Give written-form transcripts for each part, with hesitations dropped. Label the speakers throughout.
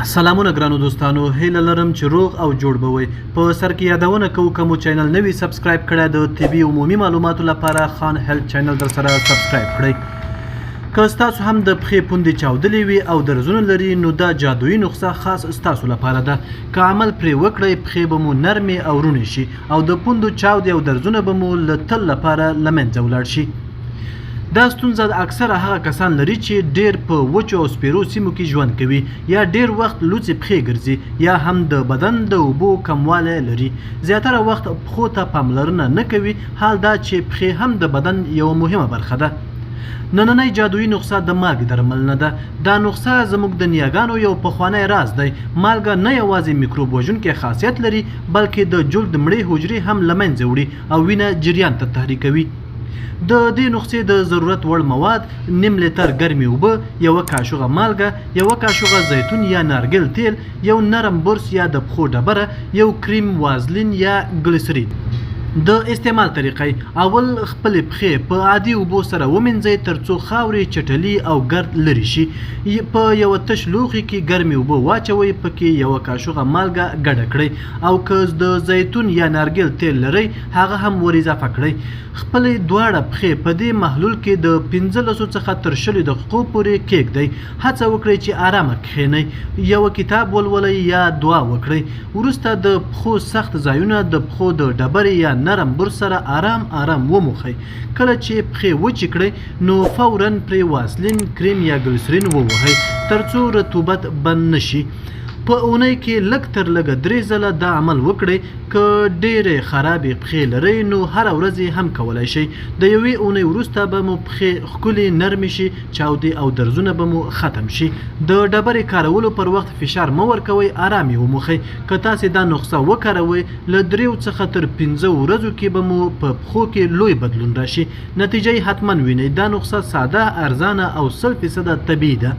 Speaker 1: سلامونه ګرانو دوستانو، هیله لرم چې روغ او جوړ به وئ. په سر کې یادونه کوو، که مو چینل نه وي سبسکرایب کړی، د طبي عمومي معلوماتو لپاره خان هیلث چینل در سره سبسکرایب کړئ. که ستاسو هم د پښې پوندې چاودلې وي او درزونه لري، نو دا جادویي نسخه خاص ستاسو لپاره ده. که عمل پرې وکړئ، پښې به مو نرمې او روڼې شي او د پوندو چاودې او درزونه به مو له تل لپاره له منځه ولاړ شي. دا ستونزه اکثره هغه کسان لري چې ډېر په وچو او سپېرو سیمو کې ژوند کوي، یا ډېر وخت لوڅې پښې ګرځي، یا هم د بدن د اوبو کموالی لري. زیاتره وخت پښو ته پاملرنه نه کوي، حال دا چې پښې هم د بدن یوه مهمه برخه ده. نننۍ جادویي نسخه د مالګې درملنه ده. دا نسخه زموږ د نیاګانو یو پخوانی راز دی. مالګه نه یوازې میکروب وژونکی خاصیت لري، بلکې د جلد مړې حجرې هم له منځه وړي او وینه جریان ته تحریکوي. د دې نسخې د ضرورت وړ مواد: نیم لیتر ګرمې اوبه، یوه کاشوغه مالګه، یوه کاشوغه زیتون یا نارګل تیل، یو نرم برس یا د پښو ډبره، یو کریم وازلین یا ګلیسرین. د استعمال طریقه: اول خپلې پښې په عادي اوبو سره ومینځئ، ترڅو خاورې، چټلي او ګرد لرې شي. په یوه تش لوښي کې ګرمې اوبه واچوئ، پکې یوه کاشوغه مالګه ګډه کړئ او که د زیتون یا نارګل تیل لرئ، هغه هم ور اضافه کړئ. خپلې دواړه پښې په دې محلول کې د 15 څخه تر 20 دقیقو پورې کېږدئ. هڅه وکړئ چې آرامه کښېنئ، یوه کتاب ولولئ یا دعا وکړئ. وروسته د پښو سخت ځایونه د پښو د ډبرې یا نرم برس سره آرام آرام وموښئ. کله چې پښې وچې کړئ، نو فوراً پرې واسلین، کریم یا ګلسرین ووهئ، ترڅو رطوبت بند نه شي. په اونۍ کې لږ تر لږه 3 ځله دا عمل وکړئ. که ډېرې خرابې پښې لرئ، نو هره ورځ یې هم کولای شئ. د یوې اونۍ وروسته به مو پښې ښکلې نرمې شي، چاودې او درزونه به مو ختم شي. د ډبرې کارولو پر وخت فشار مه ورکوئ، آرام یې وموښئ. که تاسې دا نسخه وکاروئ، له 3 څخه تر 5 ورځو کې به مو په پښو کې لوی بدلون راشي. نتیجه یې حتما وینئ. دا نسخه ساده، ارزانه او 100% طبیعي ده.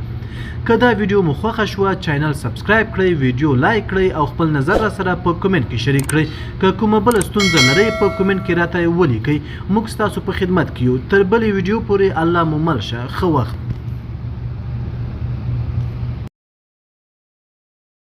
Speaker 1: که دا ویډیو مو خوښه شوه، چینل سبسکرایب کړئ، ویډیو لایک کړئ او خپل نظر را سره په کومنټ کې شریک کړئ. که کومه بله ستونزه لرئ، په کومنټ کې راته ولیکئ. موږ ستاسو په خدمت کې یو. تر بلې ویډیو پورې الله مو مل شه. ښه وخت.